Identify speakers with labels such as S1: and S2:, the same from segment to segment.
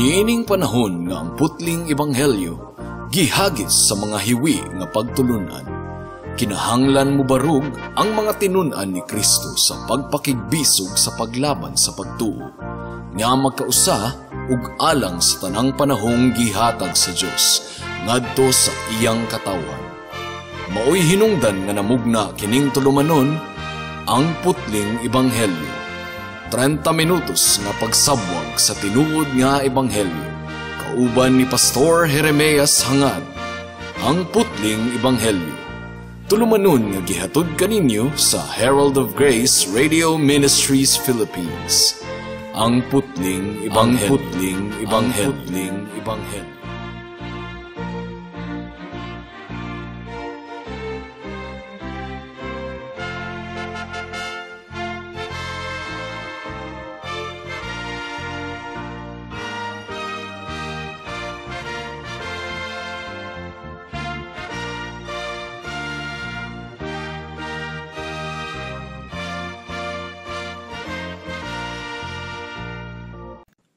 S1: Niining panahon nga ang putling ebanghelyo gihagis sa mga hiwi nga pagtulunan, kinahanglan mobarug ang mga tinun-an ni Kristo sa pagpakigbisog sa paglaban sa pagtuo, nga magkausa ug alang sa tanang panahong gihatag sa Dios ngadto sa iyang katawhan. Maoy hinungdan nga namugna kining tulumanon, ang putling ebanghelyo. 30 minutos nga pagsabwag sa tinuod nga ebanghelyo. Kauban ni Pastor Jeremias Hangad, ang putling ebanghelyo. Tulumanon nga gihatod kaninyo sa Herald of Grace Radio Ministries Philippines. Ang putling ebanghelyo. Ang putling ebanghelyo. Ang putling ebanghelyo.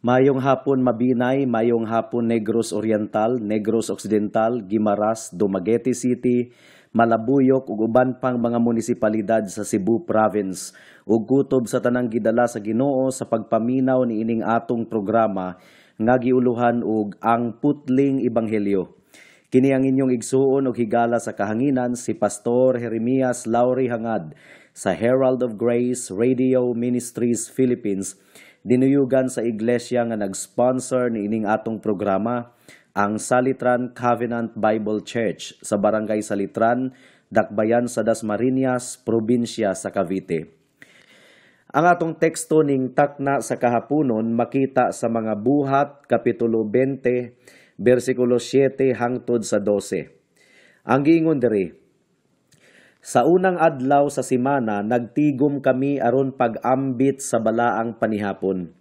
S2: Mayong hapon Mabinay, mayong hapon Negros Oriental, Negros Occidental, Guimaras, Dumaguete City, Malabuyok ug uban pang mga munisipalidad sa Cebu Province ug kutob sa tanang gidala sa Ginoo sa pagpaminaw niining atong programa nga giuluhan og ang Putling Ebanghelyo. Kini ang inyong igsuon og higala sa kahanginan, si Pastor Jeremias Lauri Hangad sa Herald of Grace Radio Ministries Philippines, dinuyugan sa iglesia nga nag-sponsor niining atong programa, ang Salitran Covenant Bible Church sa Barangay Salitran, Dakbayan sa Dasmariñas, probinsya sa Cavite. Ang atong teksto ning takna sa kahaponon makita sa mga Buhat, Kapitulo 20, versikulo 7 hangtod sa 12. Ang giingon diri, sa unang adlaw sa simana, nagtigom kami aron pag-ambit sa balaang panihapon.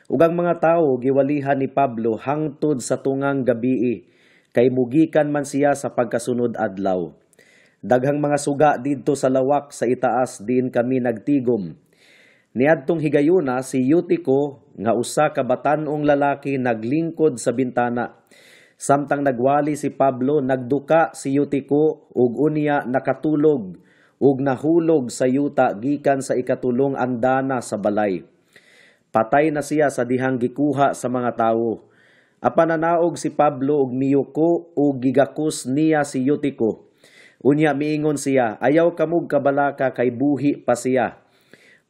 S2: Ug ang mga tawo giwalihan ni Pablo hangtod sa tungang gabii, kay mugikan man siya sa pagkasunod adlaw. Daghang mga suga didto sa lawak sa itaas diin kami nagtigom. Niadtong higayuna si Eutico nga usa ka batan-ong lalaki naglingkod sa bintana. Samtang nagwali si Pablo, nagduka si Eutico ug unya nakatulog ug nahulog sa yuta gikan sa ikatulong andana sa balay. Patay na siya sa dihang gikuha sa mga tawo. Apan nanaog si Pablo ug miyuko ug gigakos niya si Eutico. Unya miingon siya, ayaw kamog kabalaka kay buhi pa siya.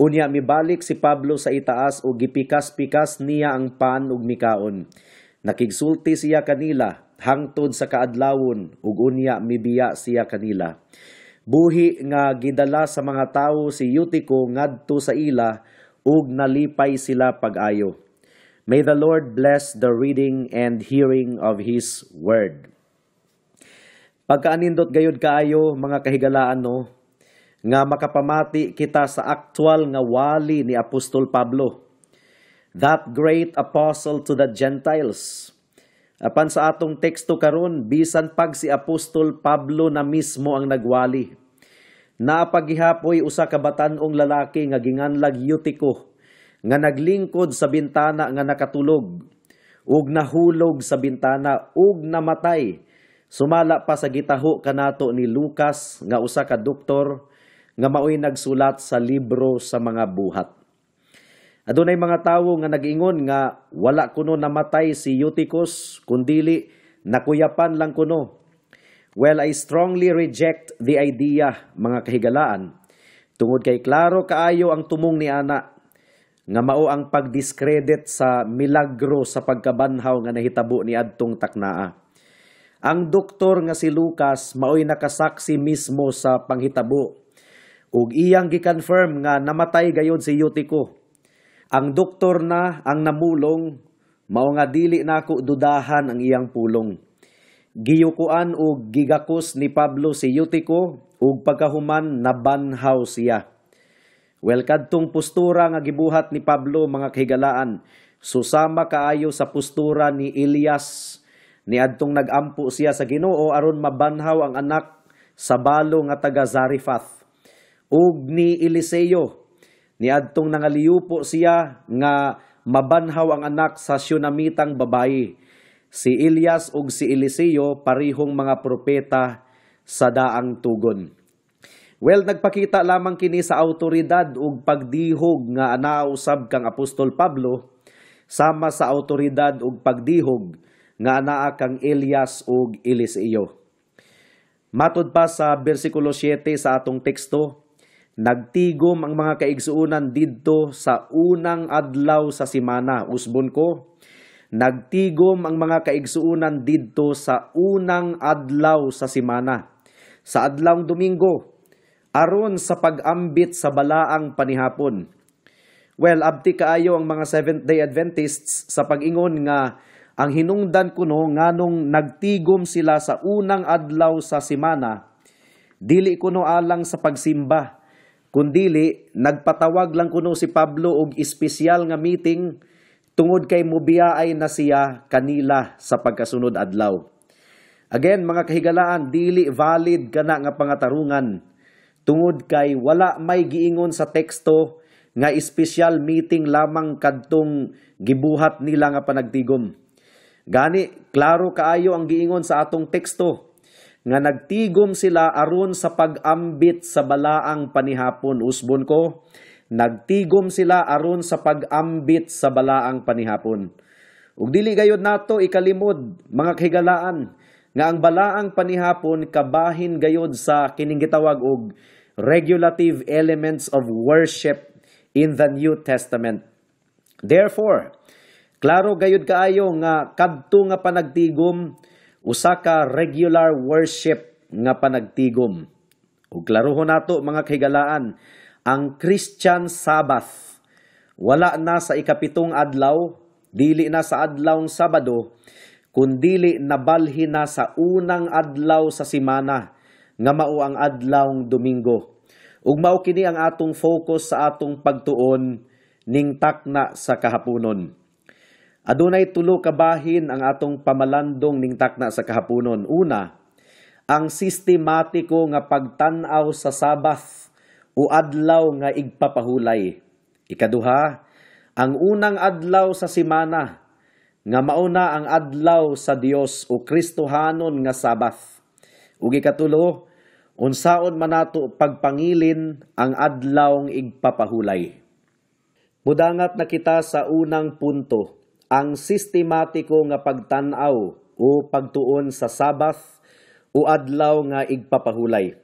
S2: Unya mibalik si Pablo sa itaas ug gipikas-pikas niya ang pan ug mikaon. Nakigsulti siya kanila hangtod sa kaadlawon ug unya mibiya siya kanila. Buhi nga gidala sa mga tawo si Eutico ngadto sa ila ug nalipay sila pag-ayo. May the Lord bless the reading and hearing of His Word. Pagkaanindot gayud kaayo mga kahigalaan no, nga makapamati kita sa aktual nga wali ni Apostol Pablo, that great apostle to the Gentiles. Apan sa atong teksto karon, bisan pag si Apostol Pablo na mismo ang nagwali. Naapagihapoy usa ka batan-ong lalaki nga ginganlag Eutico, nga naglingkod sa bintana nga nakatulog, ug nahulog sa bintana ug namatay. Sumala pa sa gitaho kanato ni Lucas nga usa ka doktor nga maoy nagsulat sa libro sa mga buhat. Adunay mga tawo nga nag-ingon nga wala kuno namatay si Eutychus, kundili nakuyapan lang kuno. Well, I strongly reject the idea, mga kahigalaan, tungod kay klaro kaayo ang tumong ni ana nga mao ang pagdiscredit sa milagro sa pagkabanhaw nga nahitabo ni adtong taknaa. Ang doktor nga si Lucas maoy nakasaksi mismo sa panghitabo ug iyang gi-confirm nga namatay gayud si Eutico. Ang doktor na ang namulong, mao nga dili nako dudahan ang iyang pulong. Giyukuan og gigakos ni Pablo si Eutico ug pagkahuman nabanhaw siya. Well, kadtong postura nga gibuhat ni Pablo mga kahigalaan, susama kaayo sa postura ni Elias niadtong nagampo siya sa Ginoo aron mabanhaw ang anak sa balo nga taga Zarephath. Ug ni Eliseo niadtong nangaliyupo siya nga mabanhaw ang anak sa Shunamitang babayi. Si Elias ug si Eliseo parihong mga propeta sa daang tugon. Well, nagpakita lamang kini sa autoridad ug pagdihog nga anaa usab kang Apostol Pablo, sama sa autoridad ug pagdihog nga anaa kang Elias ug Eliseo. Matod pa sa bersikulo 7 sa atong teksto, nagtigom ang mga kaigsuonan didto sa unang adlaw sa simana. Usbon ko, nagtigom ang mga kaigsuonan didto sa unang adlaw sa simana, sa adlawng Domingo, aron sa pag-ambit sa balaang panihapon. Well, abti kaayo ang mga Seventh-day Adventists sa pag-ingon nga ang hinungdan kuno nganong nagtigom sila sa unang adlaw sa simana, dili kuno alang sa pagsimba, kundili nagpatawag lang kuno si Pablo og espesyal nga meeting tungod kay mobiyaay na siya kanila sa pagkasunod adlaw. Again, mga kahigalaan, dili valid kana nga pangatarungan tungod kay wala may giingon sa teksto nga espesyal meeting lamang kadtong gibuhat nila nga panagtigom. Gani, klaro kaayo ang giingon sa atong teksto nga nagtigom sila aron sa pag-ambit sa balaang panihapon. Usbon ko, nagtigom sila aron sa pag-ambit sa balaang panihapon. Ug dili gayud nato ikalimod, mga kahigalaan, nga ang balaang panihapon kabahin gayud sa kining gitawag og regulative elements of worship in the New Testament. Therefore, klaro gayud kaayo nga kadto nga panagtigom usa ka regular worship nga panagtigom. Ug klarohon nato, mga kahigalaan, ang Christian Sabbath wala na sa 7 adlaw, dili na sa adlawng Sabado, kundili nabalhin na sa unang adlaw sa simana nga mao ang adlawng Domingo. Ug mao kini ang atong focus sa atong pagtuon ning takna sa kahaponon. Adunay tulo ka bahin ang atong pamalandong ning takna sa kahaponon. Una, ang sistematiko nga pagtan-aw sa Sabbath o adlaw nga igpapahulay. Ikaduha, ang unang adlaw sa simana nga mauna ang adlaw sa Dios o Kristohanon nga Sabbath. Ug ikatulo, unsaon man nato pagpangilin ang adlawng igpapahulay. Mudangat na kita sa unang punto, ang sistematiko nga pagtan-aw o pagtuon sa Sabbath o adlaw nga igpapahulay.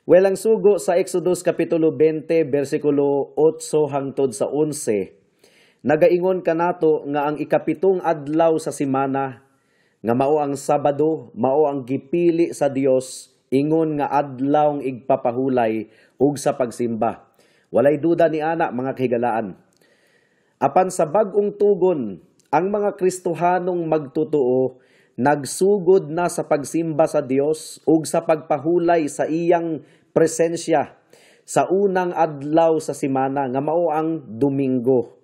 S2: Well, ang sugo sa Exodus Kapitulo 20, versikulo 8 hangtod sa 11, nagaingon kanato nga ang 7 adlaw sa simana, nga mao ang Sabado, mao ang gipili sa Dios ingon nga adlawng igpapahulay ug sa pagsimba. Walay duda ni ana, mga kahigalaan. Apan sa bag-ong tugon, ang mga Kristohanong magtotoo nagsugod na sa pagsimba sa Dios ug sa pagpahulay sa iyang presensya sa unang adlaw sa simana nga mao ang Domingo.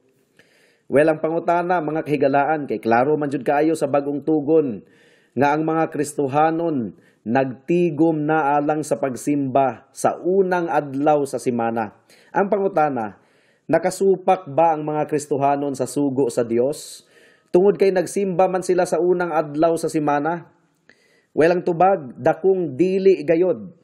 S2: Well, ang pangutana, mga kahigalaan, kay klaro man jud kaayo sa bag-ong tugon nga ang mga Kristohanon nagtigom na alang sa pagsimba sa unang adlaw sa simana. Ang pangutana, nakasupak ba ang mga Kristohanon sa sugo sa Dios tungod kay nagsimba man sila sa unang adlaw sa simana? Well, ang tubag, dakong dili gayod.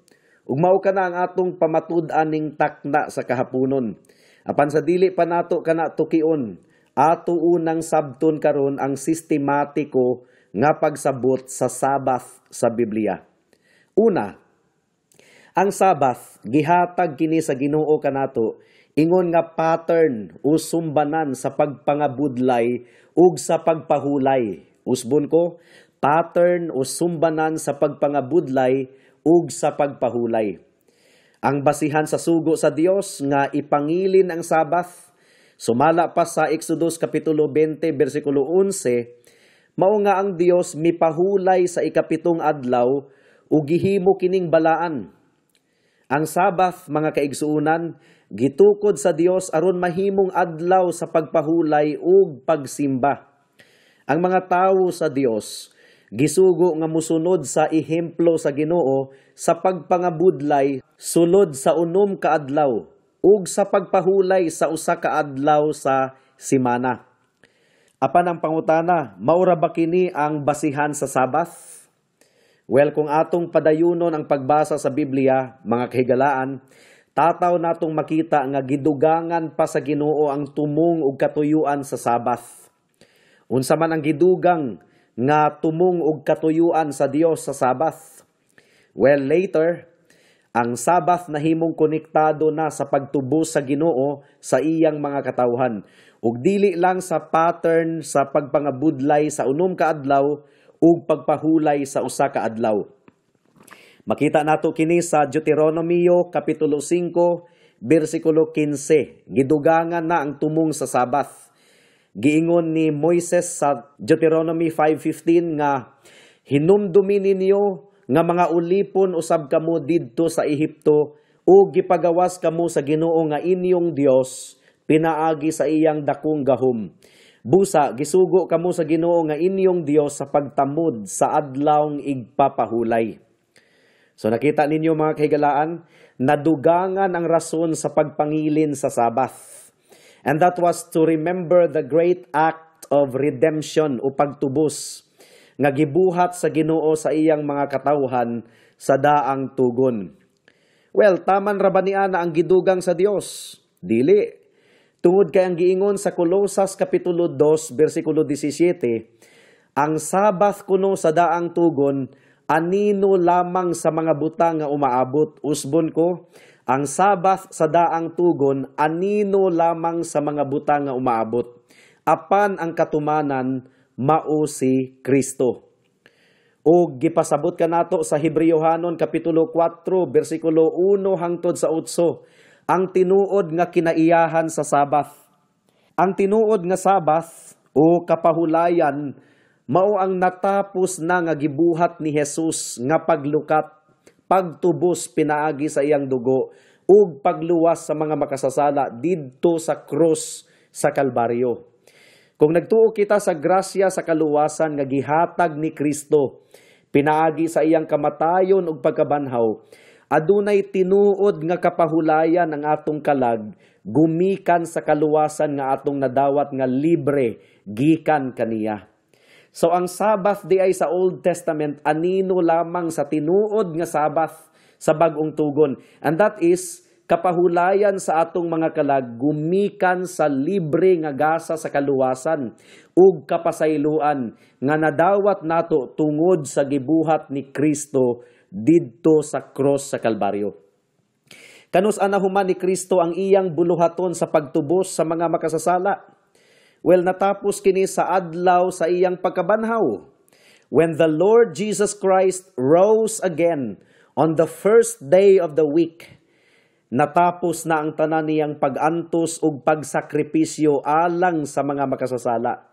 S2: Ug mao kana ang atong pamatud-an ning takna sa kahaponon. Apan sa dili pa nato kana tukion, ato unang sabton karon ang sistematiko nga pagsabot sa Sabbath sa Biblia. Una, ang Sabbath gihatag kini sa Ginoo kanato ingon nga pattern o sumbanan sa pagpangabudlay ug sa pagpahulay. Usbon ko, pattern o sumbanan sa pagpangabudlay ug sa pagpahulay. Ang basihan sa sugo sa Dios nga ipangilin ang Sabbath, sumala pa sa Exodus Kapitulo 20, versikulo 11, mao nga ang Dios mipahulay sa 7 adlaw ug gihimo kining balaan. Ang Sabbath, mga kaigsuonan, gitukod sa Dios aron mahimong adlaw sa pagpahulay ug pagsimba. Ang mga tawo sa Dios gisugo nga musunod sa ehemplo sa Ginoo sa pagpangabudlay sulod sa 6 ka adlaw ug sa pagpahulay sa 1 ka adlaw sa semana. Apan ang pangutana, maura ba kini ang basihan sa Sabbath? Well, kung atong padayunon ang pagbasa sa Biblia, mga kahigalaan, tataw natong makita nga gidugangan pa sa Ginoo ang tumong ug katuyuan sa Sabbath. Unsa man ang gidugang nga tumong ug katuyuan sa Dios sa Sabbath? Well, later, ang Sabbath nahimong konektado na sa pagtubos sa Ginoo sa iyang mga katawhan. Ug dili lang sa pattern sa pagpangabudlay sa 6 ka adlaw ug pagpahulay sa 1 ka adlaw. Makita nato kini sa Deuteronomio kapitulo 5 bersikulo 15. Gidugangan na ang tumong sa Sabbath. Giingon ni Moises sa Deuteronomy 5:15 nga hinumdumi ninyo nga mga ulipon usab kamo didto sa Ehipto ug gipagawas kamo sa Ginoo nga inyong Dios pinaagi sa iyang dakong gahom. Busa gisugo kamo sa Ginoo nga inyong Dios sa pagtamod sa adlawng igpapahulay. So nakita ninyo, mga kahigalaan, nadugangan ang rason sa pagpangilin sa Sabbath. And that was to remember the great act of redemption o pagtubos nga gibuhat sa Ginoo sa iyang mga katawhan sa daang tugon. Well, taman ra ba ni ana ang gidugang sa Dios? Dili. Tungod kay ang giingon sa Kolosas kapitulo 2 bersikulo 17, ang Sabbath kuno sa daang tugon anino lamang sa mga butang nga umaabot. Usbon ko, ang Sabbath sa daang tugon anino lamang sa mga butang nga umaabot. Apan ang katumanan mao si Kristo. O gipasabot kanato sa Hebreohanon kapitulo 4 bersikulo 1 hangtod sa 8 ang tinuod nga kinaiyahan sa Sabbath. Ang tinuod nga Sabbath o kapahulayan mao ang natapos na nga gibuhat ni Jesus nga paglukat, pagtubos pinaagi sa iyang dugo ug pagluwas sa mga makasasala didto sa krus sa Kalbaryo. Kung nagtuo kita sa grasya sa kaluwasan nga gihatag ni Kristo pinaagi sa iyang kamatayon ug pagkabanhaw, adunay tinuod nga kapahulayan ang atong kalag gumikan sa kaluwasan nga atong nadawat nga libre gikan kaniya. So ang Sabbath di ay sa Old Testament anino lamang sa tinuod nga Sabbath sa bag-ong tugon. And that is kapahulayan sa atong mga kalag gumikan sa libre nga gasa sa kaluwasan ug kapasayloan nga nadawat nato tungod sa gibuhat ni Kristo didto sa cross sa Kalbaryo. Kanus anahuman ni Kristo ang iyang buluhaton sa pagtubos sa mga makasasala? Well, natapos kini sa adlaw sa iyang pagkabanhaw. When the Lord Jesus Christ rose again on the first day of the week, natapos na ang tanan niyang pag-antos ug pagsakripisyo alang sa mga makasasala.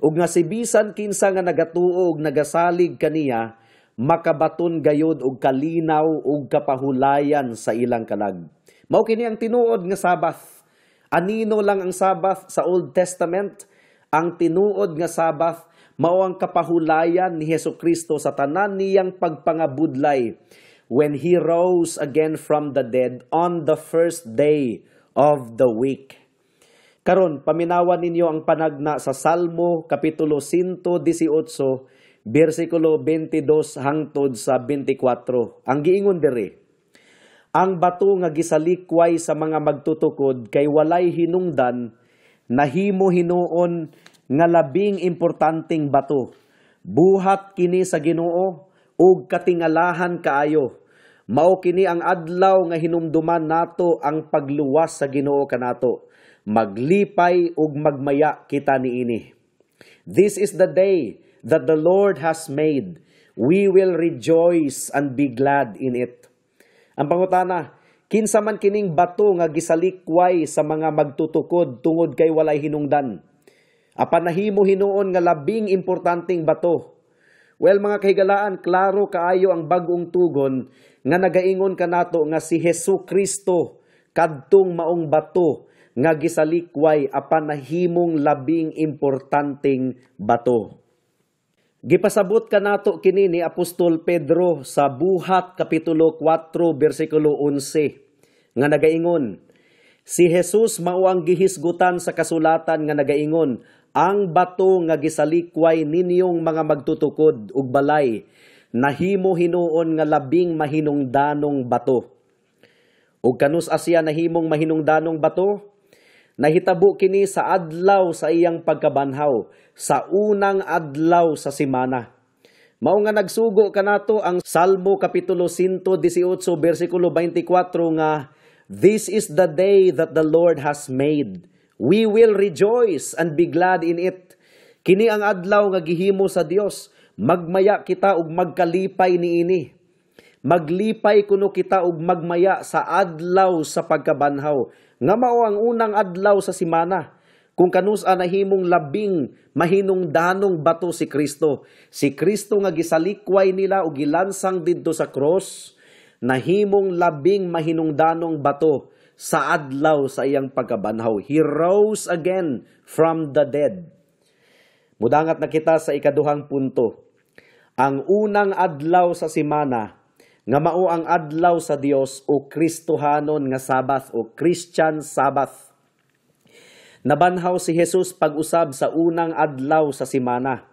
S2: Ug nga si bisan kinsa nga nagatuo ug nagasalig kaniya, makabaton gayod og kalinaw ug kapahulayan sa ilang kalag. Mao kini ang tinuod nga Sabbath. Anino lang ang Sabbath sa Old Testament? Ang tinuod nga Sabbath mao ang kapahulayan ni Hesukristo sa tanan niyang pagpangabudlay when He rose again from the dead on the first day of the week. Karon, paminawan ninyo ang panagna sa Salmo kapitulo 118 bersikulo 22 hangtod sa 24. Ang giingon diri, ang bato nga gisalikway sa mga magtutukod kay walay hinungdan, nahimo hinuon nga labing importanteng bato. Buhat kini sa Ginoo ug katingalahan kaayo. Mao kini ang adlaw nga hinumduman nato ang pagluwas sa Ginoo kanato. Maglipay ug magmaya kita niini. This is the day that the Lord has made. We will rejoice and be glad in it. Ang pangutana, kinsa man kining bato nga gisalikway sa mga magtutukod tungod kay walay hinungdan? Apan nahimo hinuon nga labing importanteng bato. Well, mga kahigalaan, klaro kaayo ang bag-ong tugon nga nagaingon kanato nga si Hesu Kristo kadtong maong bato nga gisalikway apan nahimong labing importanteng bato. Gipasabot kanato kini ni Apostol Pedro sa Buhat kapitulo 4 bersikulo 11 nga nagaingon, Si Jesus mao ang gihisgutan sa kasulatan nga nagaingon, "Ang bato nga gisalikway ninyong mga magtutukod ug balay, nahimo hinuon nga labing mahinungdanong bato." Ug kanus-a siya nahimong mahinungdanong bato? Nahitabo kini sa adlaw sa iyang pagkabanhaw, sa unang adlaw sa semana. Mao nga nagsugo kanato ang Salmo kapitulo 118 bersikulo 24 nga, "This is the day that the Lord has made. We will rejoice and be glad in it." Kini ang adlaw nga gihimo sa Dios. Magmaya kita ug magkalipay niini. Maglipay kuno kita ug magmaya sa adlaw sa pagkabanhaw, nga mao ang unang adlaw sa semana. Kung kanus-a nahimong labing mahinungdanong bato si Kristo. Si Kristo nga gisalikway nila ug gilansang didto sa cross, nahimong labing mahinungdanong bato sa adlaw sa iyang pagkabanhaw. He rose again from the dead. Mudangat na kita sa ikaduhang punto. Ang unang adlaw sa semana, nga mao ang adlaw sa Dios o Kristohanon nga Sabbath o Christian Sabbath. Nabanhaw si Jesus pag-usab sa unang adlaw sa semana.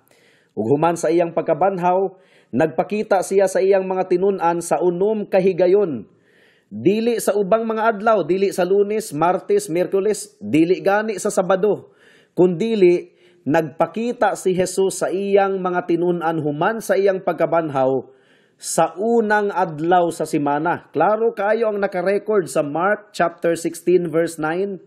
S2: Ug human sa iyang pagkabanhaw, nagpakita siya sa iyang mga tinun-an sa 6 ka higayon. Dili sa ubang mga adlaw, dili sa Lunes, Martes, Miyerkules, dili gani sa Sabado, kundili nagpakita si Jesus sa iyang mga tinun-an human sa iyang pagkabanhaw sa unang adlaw sa semana. Klaro kayo ang nakarecord sa Mark chapter 16 verse 9,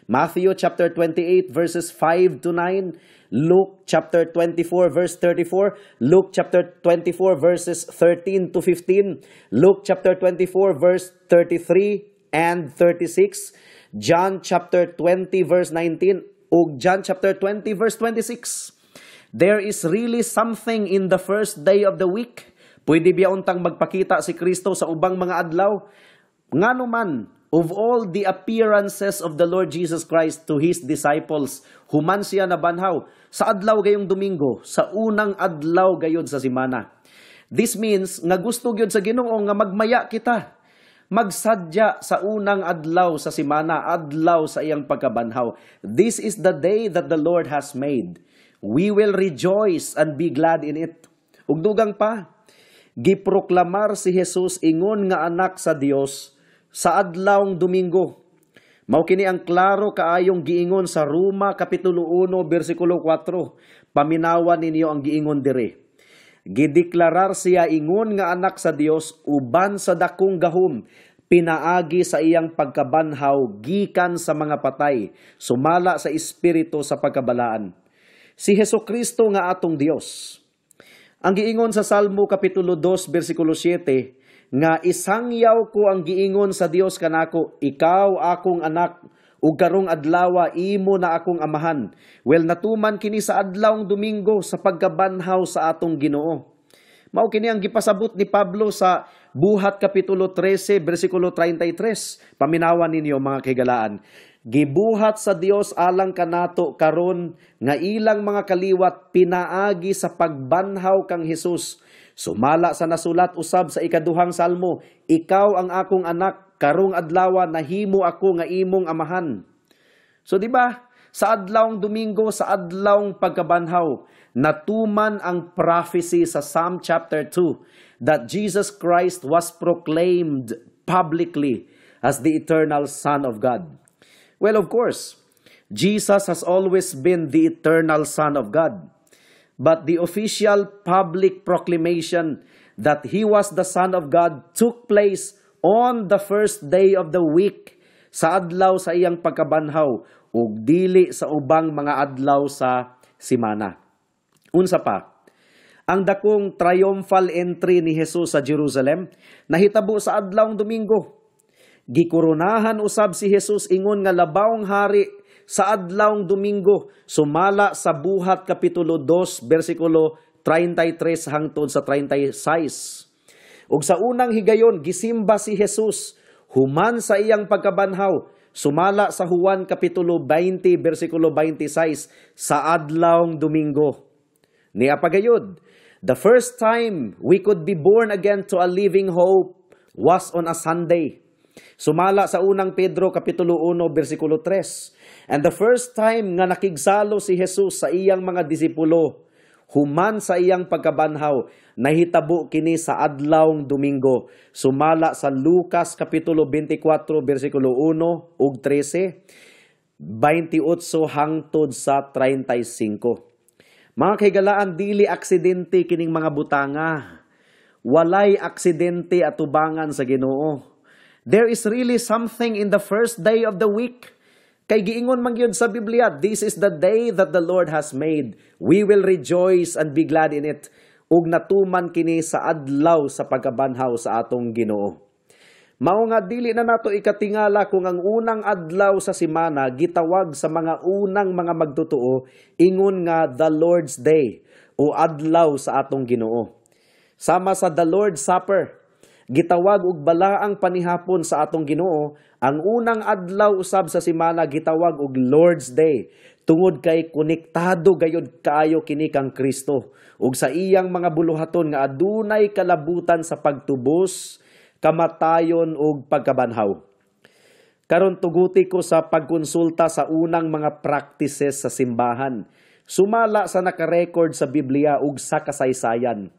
S2: Matthew chapter 28 verses 5 to 9, Luke chapter 24 verse 34, Luke chapter 24 verses 13 to 15, Luke chapter 24 verse 33 and 36, John chapter 20 verse 19, ug John chapter 20 verse 26. There is really something in the first day of the week. Pwede biya untang magpakita si Kristo sa ubang mga adlaw? Ngano man, of all the appearances of the Lord Jesus Christ to His disciples, human siya nabanhaw, sa adlaw gayong Domingo, sa unang adlaw gayod sa semana. This means nga gusto gyud sa Ginoo nga magmaya kita. Magsadya sa unang adlaw sa semana, adlaw sa iyang pagkabanhaw. This is the day that the Lord has made. We will rejoice and be glad in it. Ug dugang pa, giproklamar si Jesus ingon nga anak sa Dios sa adlawng Domingo. Mao kini ang klaro kaayong giingon sa Roma kapitulo 1 bersikulo 4. Paminawan ninyo ang giingon dire. Gideklarar siya ingon nga anak sa Dios uban sa dakong gahom, pinaagi sa iyang pagkabanhaw gikan sa mga patay, sumala sa espiritu sa pagkabalaan. Si Hesukristo nga atong Dios. Ang giingon sa Salmo kapitulo 2 bersikulo 7 nga isangyaw ko ang giingon sa Dios kanako, ikaw akong anak ug karong adlawa imo na akong amahan. Well, natuman kini sa adlawng Domingo sa pagkabanhaw sa atong Ginoo. Mao kini ang gipasabot ni Pablo sa Buhat kapitulo 13 bersikulo 33. Paminawan ninyo, mga kahigalaan. Gibuhat sa Dios alang kanato karon nga ilang mga kaliwat pinaagi sa pagbanhaw kang Hesus. Sumala sa nasulat usab sa ikaduhang salmo, ikaw ang akong anak, karong adlawa nahimo ako nga imong amahan. So di ba? Sa adlawng Domingo, sa adlawng pagkabanhaw, natuman ang prophecy sa Psalm chapter 2 that Jesus Christ was proclaimed publicly as the eternal Son of God. Well, of course, Jesus has always been the eternal Son of God. But the official public proclamation that He was the Son of God took place on the first day of the week, sa adlaw sa iyang pagkabanhaw, ug dili sa ubang mga adlaw sa semana. Unsa pa? Ang dakong triumphal entry ni Jesus sa Jerusalem nahitabo sa adlawng Domingo. Gikoronahan usab si Jesus ingon nga labawng hari sa adlawng Domingo, sumala sa Buhat kapitulo 2 bersikulo 33 hangtod sa 36. Ug sa unang higayon gisimba si Jesus human sa iyang pagkabanhaw, sumala sa Juan kapitulo 20 bersikulo 26 sa adlawng Domingo. Niya pagayod, the first time we could be born again to a living hope was on a Sunday. Sumala sa Unang Pedro kapitulo 1 bersikulo 3. And the first time nga nakigsalo si Jesus sa iyang mga disipulo human sa iyang pagkabanhaw, nahitabo kini sa adlawng Domingo. Sumala sa Lucas kapitulo 24 bersikulo 1 ug 13, 28 hangtod sa 35. Mga kahigalaan, dili aksidente kining mga butanga. Walay aksidente atubangan sa Ginoo. There is really something in the first day of the week. Kay giingon man gyud sa Biblia, "This is the day that the Lord has made. We will rejoice and be glad in it." Ug natuman kini sa adlaw sa pagkabanhaw sa atong Ginoo. Mao nga dili na nato ikatingala kung ang unang adlaw sa semana gitawag sa mga unang mga magtotoo ingon nga the Lord's Day o adlaw sa atong Ginoo. Sama sa the Lord's Supper, gitawag og balaang panihapon sa atong Ginoo, ang unang adlaw usab sa semana gitawag og Lord's Day tungod kay konektado gayud kaayo kini kang Kristo ug sa iyang mga buluhaton nga adunay kalabutan sa pagtubos, kamatayon ug pagkabanhaw. Karon, tuguti ko sa pagkonsulta sa unang mga practices sa simbahan sumala sa nakarecord sa Biblia ug sa kasaysayan.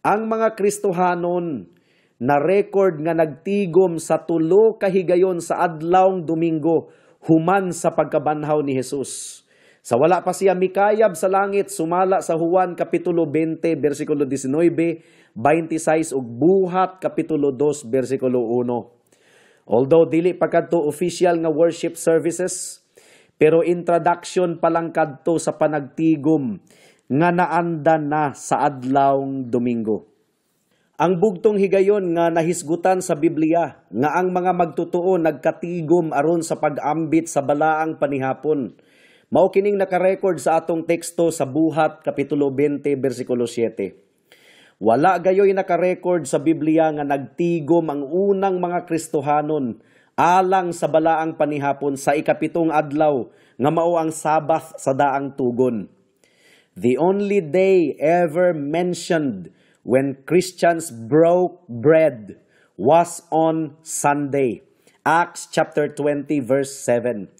S2: Ang mga Kristohanon na record nga nagtigom sa 3 ka higayon sa adlawng Domingo human sa pagkabanhaw ni Jesus, sa wala pa siya mikayab sa langit, sumala sa Juan kapitulo 20 bersikulo 19, 26 ug Buhat kapitulo 2 bersikulo 1. Although dili pa kadto official nga worship services, pero introduction pa lang kadto sa panagtigom nga naandan na sa adlawng Domingo. Ang bugtong higayon nga nahisgutan sa Biblia nga ang mga magtotoo nagkatigom aron sa pag-ambit sa balaang panihapon, mao kining nakarecord sa atong teksto sa Buhat kapitulo 20 bersikulo 7. Wala gayoy nakarecord sa Biblia nga nagtigom ang unang mga Kristohanon alang sa balaang panihapon sa 7 adlaw nga mao ang Sabbath sa daang tugon. The only day ever mentioned when Christians broke bread was on Sunday. Acts chapter 20 verse 7.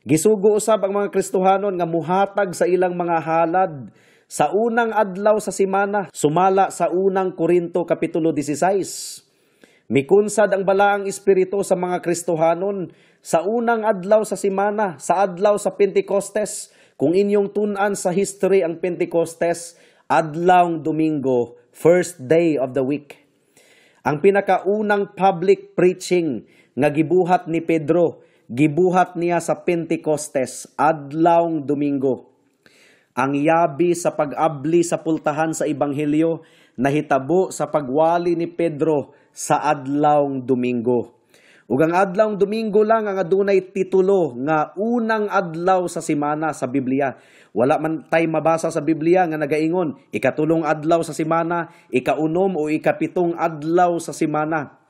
S2: Gisugo usab ang mga Kristohanon nga muhatag sa ilang mga halad sa unang adlaw sa semana, sumala sa Unang Korinto kapitulo 16. Mikunsad ang balaang espiritu sa mga Kristohanon sa unang adlaw sa semana, sa adlaw sa Pentecostes. Kung inyong tun-an sa history ang Pentecostes, adlawng Domingo, first day of the week. Ang pinakaunang public preaching nga gibuhat ni Pedro, gibuhat niya sa Pentecostes, adlawng Domingo. Ang yabi sa pag-abli sa pultahan sa Ebanghelyo nahitabo sa pagwali ni Pedro sa adlawng Domingo. Ug ang adlawng Domingo lang ang adunay titulo nga unang adlaw sa semana sa Biblia. Wala man tay mabasa sa Biblia nga nagaingon 3 adlaw sa semana, 6 o 7 adlaw sa semana.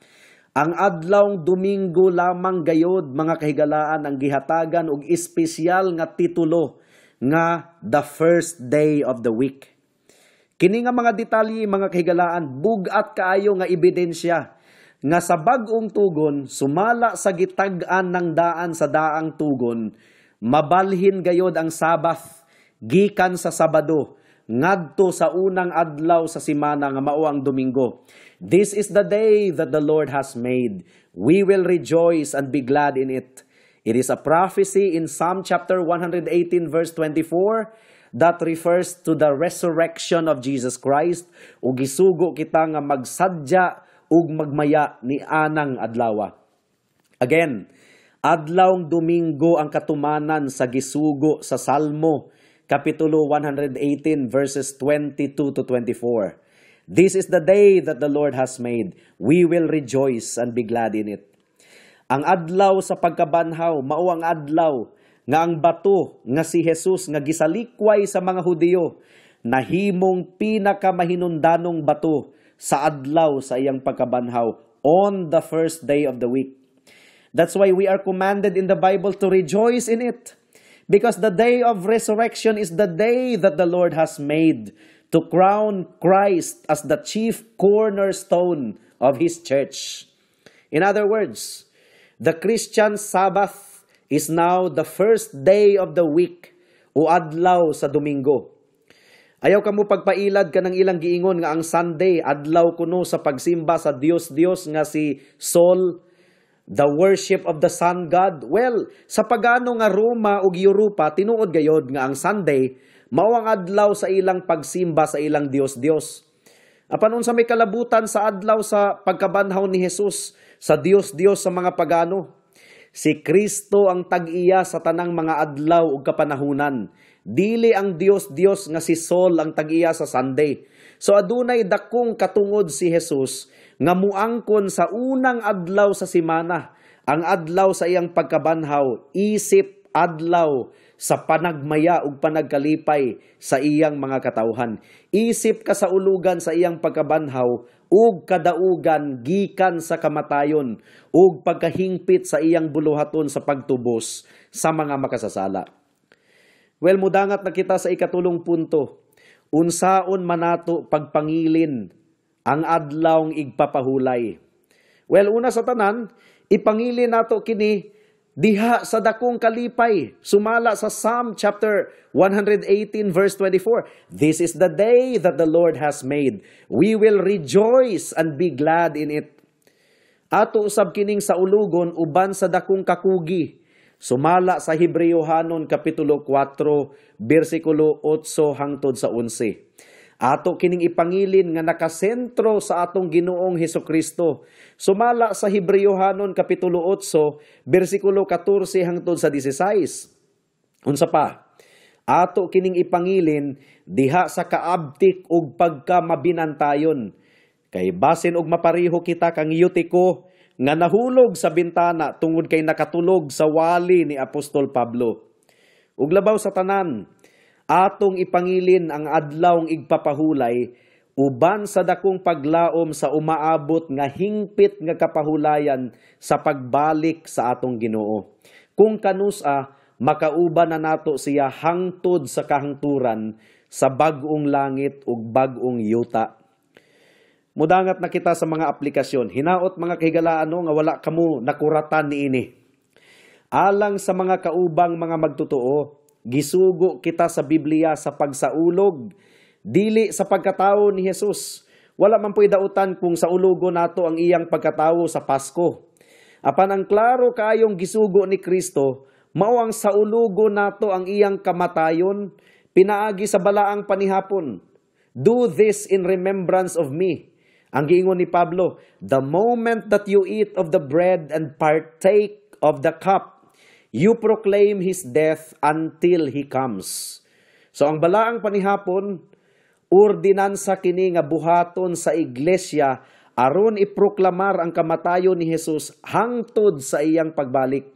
S2: Ang adlawng Domingo lamang gayod, mga kahigalaan, ang gihatagan og espesyal nga titulo nga the first day of the week. Kini nga mga detalye, mga kahigalaan, bug-at kaayo nga ebidensya nga sa bag-ong tugon, sumala sa gitag-an ng daan sa daang tugon, mabalhin gayod ang Sabbath gikan sa Sabado ngadto sa unang adlaw sa semana nga mao ang Domingo. This is the day that the Lord has made. We will rejoice and be glad in it. It is a prophecy in Psalm chapter 118 verse 24 that refers to the resurrection of Jesus Christ, ug gisugo kita nga magsadya ug magmaya ni anang adlawa. Again, adlawng Domingo ang katumanan sa gisugo sa Salmo kapitulo 118 verses 22 to 24. This is the day that the Lord has made. We will rejoice and be glad in it. Ang adlaw sa pagkabanhaw mao ang adlaw nga ang bato nga si Jesus nga gisalikway sa mga Hudiyo nahimong pinakamahinundanong bato sa adlaw sa iyang pagkabanhaw on the first day of the week. That's why we are commanded in the Bible to rejoice in it, because the day of resurrection is the day that the Lord has made to crown Christ as the chief cornerstone of His church. In other words, the Christian Sabbath is now the first day of the week o adlaw sa Domingo. Ayaw kamo pagpailad kanang ilang giingon nga ang Sunday adlaw kuno sa pagsimba sa Dios-Dios nga si Sol, the worship of the sun god. Well, sa pagano nga Roma ug Europa, tinuod gayod nga ang Sunday mao ang adlaw sa ilang pagsimba sa ilang Dios-Dios. Apan unsa may kalabutan sa adlaw sa pagkabanhaw ni Jesus sa Dios-Dios sa mga pagano? Si Kristo ang tag-iya sa tanang mga adlaw ug kapanahunan. Dili ang Dios-Dios nga si Sol ang tag-iya sa Sunday. So adunay dakong katungod si Jesus nga muangkon sa unang adlaw sa semana, ang adlaw sa iyang pagkabanhaw, isip adlaw sa panagmaya ug panagkalipay sa iyang mga katawhan. Isip kasaulugan sa iyang pagkabanhaw ug kadaugan gikan sa kamatayon ug pagkahingpit sa iyang buluhaton sa pagtubos sa mga makasasala. Well, mudangat na kita sa ikatulong punto. Unsaon manato pagpangilin ang adlawng igpapahulay? Well, una sa tanan, ipangilin nato kini diha sa dakong kalipay. Sumala sa Psalm chapter 118 verse 24. "This is the day that the Lord has made. We will rejoice and be glad in it." Ato usab kining saulugon uban sa dakong kakugi. Sumala sa Hebreohanon kapitulo 4 bersikulo 8 hangtod sa 11. Ato kining ipangilin nga nakasentro sa atong Ginoong Hesukristo. Sumala sa Hebreohanon kapitulo 8 bersikulo 14 hangtod sa 16. Unsa pa? Ato kining ipangilin diha sa kaabtik ug pagkamabinantayon. Kay basin og mapareho kita kang Eutico nga nahulog sa bintana tungod kay nakatulog sa wali ni Apostol Pablo. Ug labaw sa tanan, atong ipangilin ang adlawng igpapahulay uban sa dakong paglaom sa umaabot nga hingpit nga kapahulayan sa pagbalik sa atong Ginoo. Kung kanusa makauban na nato siya hangtod sa kahangturan sa bag-ong langit ug bag-ong yuta. Mudangat na kita sa mga aplikasyon. Hinaot, mga kahigalaan, no, nga wala kamo nakuratan niini. Alang sa mga kaubang mga magtotoo, gisugo kita sa Biblia sa pagsaulog, dili sa pagkatao ni Jesus. Wala man po'y dautan kung saulugo nato ang iyang pagkatao sa Pasko. Apan ang klaro kaayong gisugo ni Kristo, mao ang saulugo nato ang iyang kamatayon, pinaagi sa balaang panihapon. "Do this in remembrance of me." Ang giingon ni Pablo, "The moment that you eat of the bread and partake of the cup, you proclaim His death until He comes." So ang balaang panihapon, ordinansa kini nga buhaton sa iglesia aron iproklamar ang kamatayon ni Jesus hangtod sa iyang pagbalik.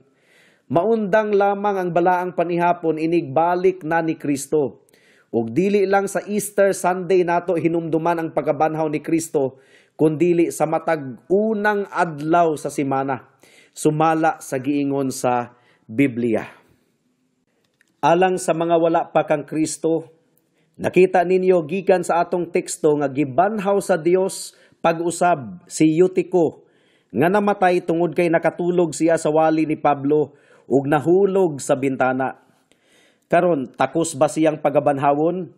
S2: Maundang lamang ang balaang panihapon inigbalik na ni Kristo. Ug dili lang sa Easter Sunday nato hinumduman ang pagkabanhaw ni Kristo, kundili sa matag unang adlaw sa semana, sumala sa giingon sa Biblia. Alang sa mga wala pa kang Kristo, nakita ninyo gikan sa atong teksto nga gibanhaw sa Dios pag-usab si Eutico nga namatay tungod kay nakatulog siya sa wali ni Pablo ug nahulog sa bintana. Karon, takos ba siyang pagabanhawon?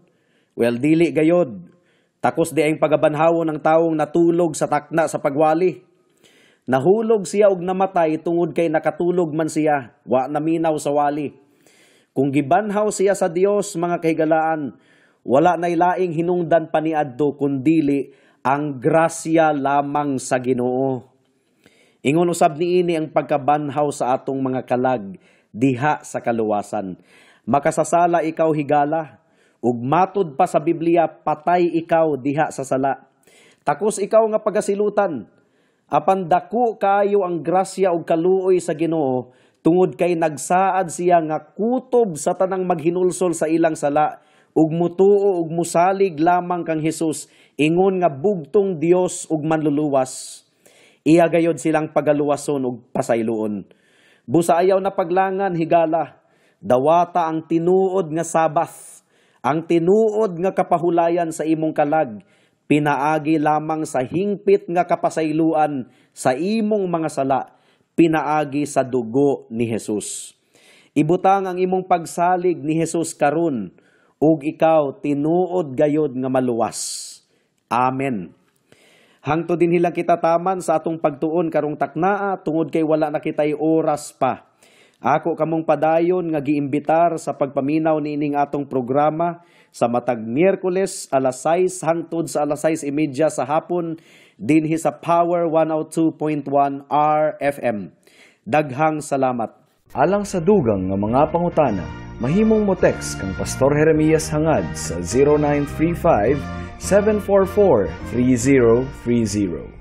S2: Well, dili gayod. Takos di ang pagabanhawon ng taong natulog sa takna sa pagwali. Nahulog siya og namatay tungod kay nakatulog man siya, wa naminaw sa wali. Kung gibanhaw siya sa Dios, mga kahigalaan, wala nay laing hinungdan pa niadto kundili ang grasya lamang sa Ginoo. Ingon usab niini ang pagkabanhaw sa atong mga kalag diha sa kaluwasan. Makasasala ikaw, higala, ug matud pa sa Biblia patay ikaw diha sa sala. Takos ikaw nga pagasilutan. Apan dako kaayo ang grasya ug kaluoy sa Ginoo tungod kay nagsaad siya nga kutob sa tanang maghinulsol sa ilang sala ug mutuo ug musalig lamang kang Hesus ingon nga bugtong Dios ug manluluwas. Iya gayod silang pagaluwason ug pasayloon. Busa ayaw na paglangan, higala. Dawata ang tinuod nga Sabbath, ang tinuod nga kapahulayan sa imong kalag, Pinaagi lamang sa hingpit nga kapasayloan sa imong mga sala, pinaagi sa dugo ni Jesus. Ibutang ang imong pagsalig ni Jesus karon ug ikaw tinuod gayod nga maluwas. Amen. Hangtod dinhi lang kita taman sa atong pagtuon karong taknaa tungod kay wala na kitay oras pa. Ako kamong padayon nga giimbitar sa pagpaminaw niining atong programa sa matag Miyerkules, alas 6 hangtod sa alas 6:30 sa hapon dinhi sa Power 102.1 RFM. Daghang salamat.
S1: Alang sa dugang nga mga pangutana, mahimong mo text kang Pastor Jeremias Hangad sa 0935 744 3030.